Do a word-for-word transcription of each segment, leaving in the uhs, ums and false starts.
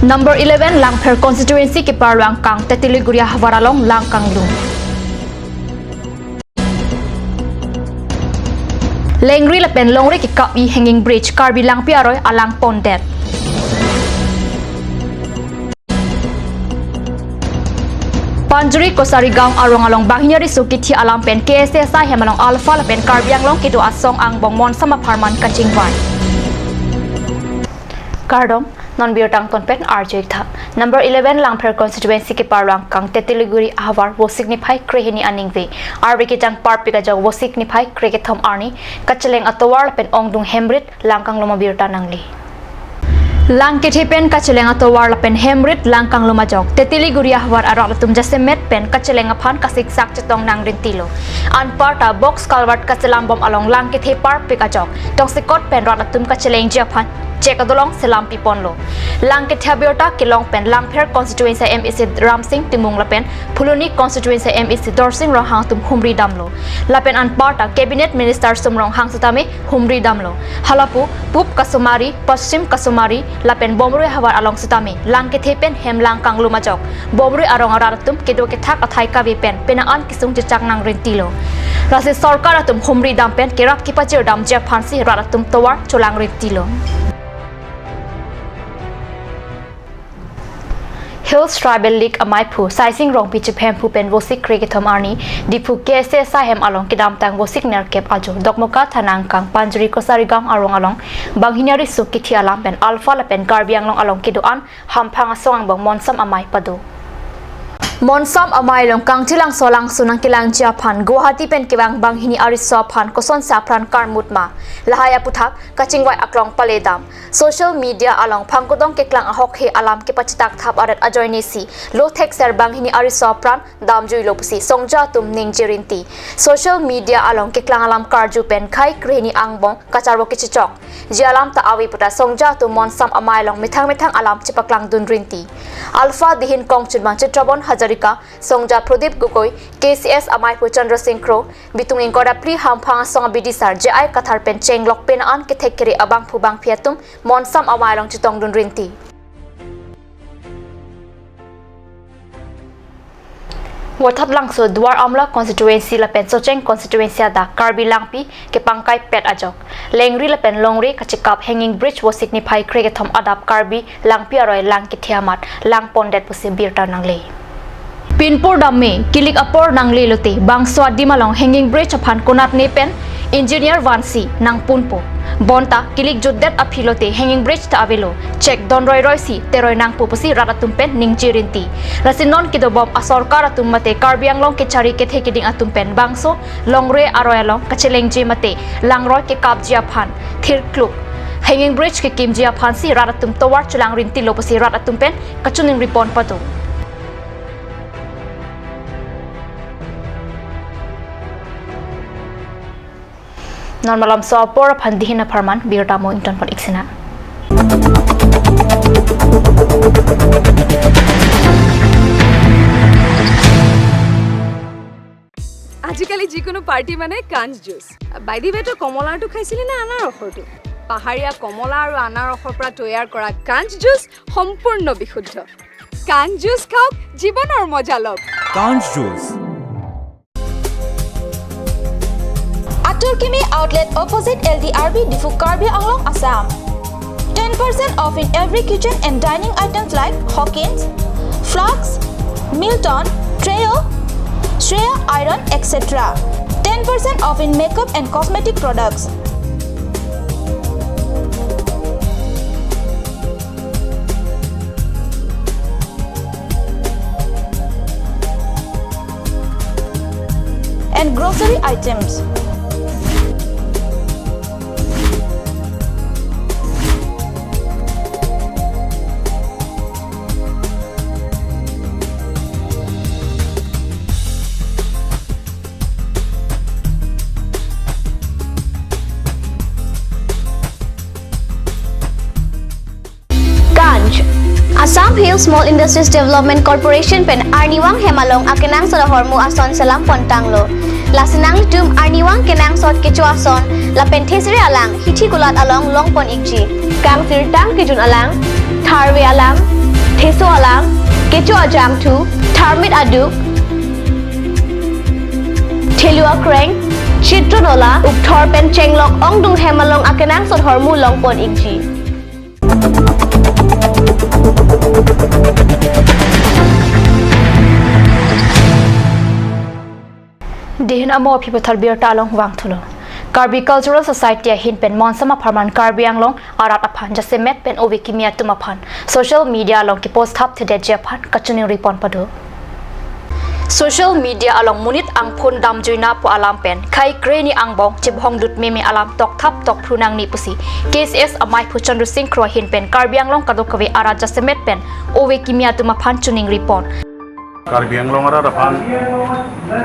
Number eleven, Langpher constituency keparlo angkang Tetiliguri ahavar along lang kanglum. Lengri lapen longri kekap-i hanging bridge, Karbi Langpi aroi alang pondet. Panjri Kosari Gaon arong along banghini ariso kithi alam pen K S A S I hem along Alpha lapen Karbi Anglong kedo asong angbong Monsam apharman kachingvai. Kardom, non birta angton pen arju-ik tha. Number eleven, Langpher constituency keparlo angkang Tetiliguri ahavar Vosik niphai krehini aningve Arve kejang parpik ajok Vosik niphai krekethom arni kacheleng atovar lapen ongdung hemrit lang kanglum abirta nangli. Lang kethe pen kacheleng atovar lapen hemrit lang kanglum ajok Tetiliguri ahavar arat atum jasemet pen kacheleng aphan kasiksak chetong nangrintilo. Anparta box culvert kachelam bom along lang kethe parpik ajok tongsekot pen rat atum kachelengji aphan chek adolong selam piponlo. Lang kethe abirta kelong pen Langpher constituency M A C Ramsing Timung lapen Phuloni constituency M A C Dorsing Ronghang atum humri damlo. Lapen anparta Cabinet Minister Sum Ronghang sitame humri damlo. Halapu Pup Kasumari, Paschim Kasumari lapen Bomrui ahavar along sitame lang kethe pen hem lang kanglum ajok Bomrui arong arat atum kedo kethak athai kave pen penang an kesung chechak nangrintilo. Lasi sorkar atum humri dam pen kerap kepachir damji aphansi rat atum tovar cholangrintilo. Hills Tribal League amaiphu Saising Rongpi chephemphu pen Vosik krekethom arni Diphu K S A S I hem along kedamtang Vosik nerkep ajo Dokmoka thana angkang Panjri Kosari Gaon arong along banghini ariso kithi alam pen Alpha lapen Karbi Anglong along kedo-an hamphang asong angbong Monsam amei pado. Monsam amei along kangthilangso langsun nangkelangji aphan Guwahati pen kevang banghini ariso aphan kosonsi apran karmut ma, lahai aputhak kachingvai aklong paledam. Social media along phangkudong keklang ahokhe alam kepachitak thap aret ajoinesi lo thekser banghini ariso apran damjuilo pusi songja atum ningje rinti. Social media along keklang alam karju pen khei krehini angbong kacharvo kechechokji alam ta ave puta songja atum Monsam amei along methang methang alam chepaklangdun rinti. Alpha dihin kongchunbang Chitrabon Hazarika, songja Pradip Gogoi, K C S amaiphu Chandra Singh Kro, bitung ingkoi ra phli hamphang asong abidisar J I Kathar pen chenglok penang an kethek kere abangphu bangphi atum Monsam amei along chetongdun rinti. Vothatlangso Duar Amla constituency lapen Socheng constituency adak Karbi Langpi kepangkaipet ajok lengri lapen longri kachekap hanging bridge Vosik niphai krekethom adap Karbi Langpi aroi lang kethe amat lang pondet pusi birta nangle. Pinpur damme, kilik apor nangle lote, bangso adim along hanging bridge aphan konatne pen engineer vansi nangpunpo. Bonta kilik jutdet aphi lote hanging bridge ta avelo, chek don roiroisi teroi nangpo pusi rat atum pen ningje rinti. Lasi non kedobom asorkar atum mate Karbi Anglong kechari kethe keding atum pen bangso longri aroi along kachelengji mate langroi kekapji aphan thirkluk hanging bridge kekimji aphansi rat atum tovar cholangrintilo pusi rat atum pen kachiningri pon pado. Non malomso apor aphan dihin apharman birta mo ington pon-ik sinang. আজিকালি যিকোনো পাৰ্টি মানে কাঞ্চ juice. By the ৱে, তই কমলাৰটো খাইছিলি নে আনাৰসৰটো? পাহাৰীয়া কমলা আৰু আনাৰসৰ পৰা তৈয়াৰ কৰা কাঞ্চ জুচ সম্পূৰ্ণ বিশুদ্ধ। কাঞ্চ জুচ খাওক, জীৱনৰ মজা লওক। কাঞ্চ juice. Atur Kimi Outlet, opposite L D R B, Diphu, Karbi Anglong, Assam. Ten percent off in every kitchen and dining items like Hawkins, Flask, Milton, Trio, Shreya Iron, et cetera. Ten percent off in makeup and cosmetic products. And grocery items. Kanch. Assam Hill Small Industries Development Corporation pen arnivang hem along akenangsot ahormu ason selam pontanglo. Lasi nanglitum arnivang kenangsot kecho ason lapen thesere alang hithi kulat along long pon-ikji. Kangsirtang kejun alang, tharve alang, Theso alang, kecho ajangthu, tharmit aduk, thelu akreng, chitron ola, ukthor pen chenglok ongdung hem along akenangsot hormu longpon ingji. Dihin amo aphi pathal birta along vangthulo. Karbi Cultural Society ahin pen monsam apharman Karbi Anglong arat aphan jasemet pen ove kimi atum aphan social media along kepost thap thedetji aphan kachiningri pon pado. Social media along monit angphun damjuina pu alam pen khei kreni angbong chibhong dut meme alam tokthap tokphru nangne pusi K C S amaiphu Chandra Singh Kro ahin pen Karbi Anglong kadokave arat jasemet pen ove kimi atum aphan chiningri pon. Karbi Anglong arat aphan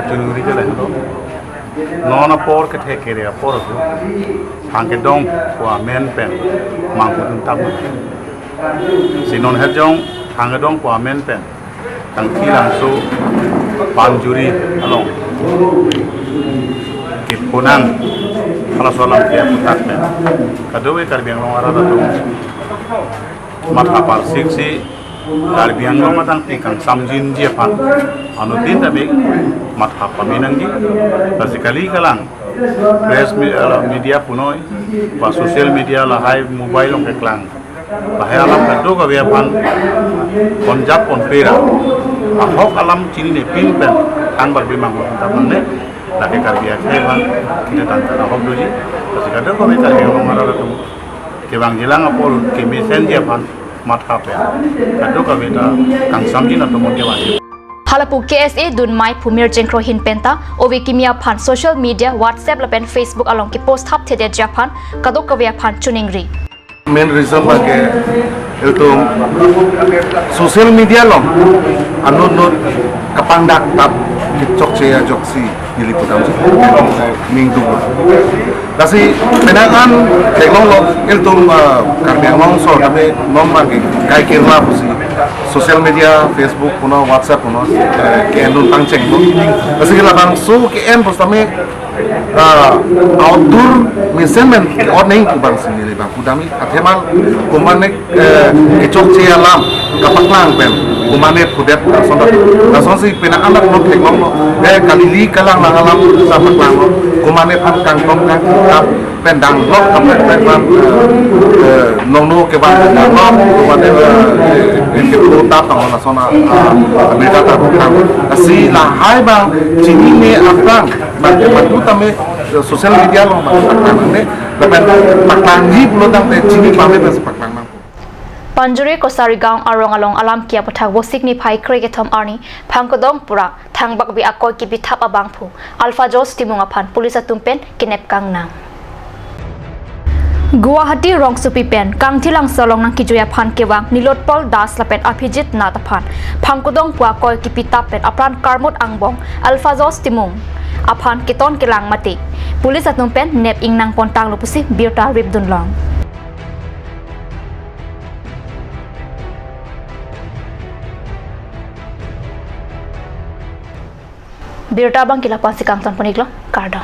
chiningri ke lahenlo. Non apor kethek kere apor aso, thang kedong pu amen pen manghu dun tap. Si non herjong thang kedong pu amen pen Kangthilangso Panjuri along keponang halaso alam ke aputhak pen kadokave Karbi Anglong arat atum matha parsiksi Karbi Anglong atangpi kangsamjinji aphan anuttin tame matha pame nangji. Lasi kali kalang press me-, ala media punoi, ba social media lahai mobile along keklang, lahai alam kadokave aphan konjap konpera ahok alam chininepin pen thang barbe manghu dun tap nangne. Lake Karbi akhei aphan kini tangka ahok doji. Lasi kadokave Karbi Anglong arat atum kevangjilang apor kemesenji aphan matha pen kadokave ta kangsamjin atum kevangji. Halapu K S A dunmaiphu Mirjeng Kro ahin penta ove kimi aphan social media WhatsApp lapen Facebook along kepost thap thedetji aphan kadokave aphan chiningri. Main reason lake ilitum social media along anut anut kapangdak tap kechokche ajoksi neli pudamsi ningduk. Lasi penang an theklonglo ilitum, ah, Karbi Anglong so kami nom lagi kai kirla pusi social media, Facebook puno, WhatsApp puno, eh, ke-endun pangchenglo. Lasi ke labangso ke-en pusitame, ah, outdoor mesen pen ke-on nangji pu abangsi neli bang pudamji. Athema komatne, eh, kechokche alam kapaklang pen komatne pudet lason dak. Lasonsi penang an dak non theklonglo. Eh, kalili kalang lang alam kapaklanglo. Komatne aphan kangtom kangkap pen danglok kaprek prek pen, eh, eh, nongno kevan pen danglok, komatne, eh, eh, eh, kepu tap tang lason a, a, America ta rokang. Lasi lahai abang chinine aphrang, bang kepatu tame, eh, social media along bang paklang nangne, lapen paklangji pulo tangte chini pame pensi paklang nang. Panjuri Kosarigaon arong along alam ke aputhak Vosik niphai kre kethom arni Phangkodong pura thangbak bi akoi kipithap abangphu Alpha Josh Timung aphan police atum pen kenep kangnang. Guwahati rongsopi pen Kangthilangso along nangkijui aphan kevang Nilotpal Das lapen Abhijit Nath aphan Phangkodong pu akoi kipithap pen apran karmut angbong Alpha Josh Timung aphan keton kelang mate police atum pen nep ingnang pon tanglo pusi birta ripdunlong. Birta abang ke lapu-ansi kangton pon-iklo, kardom.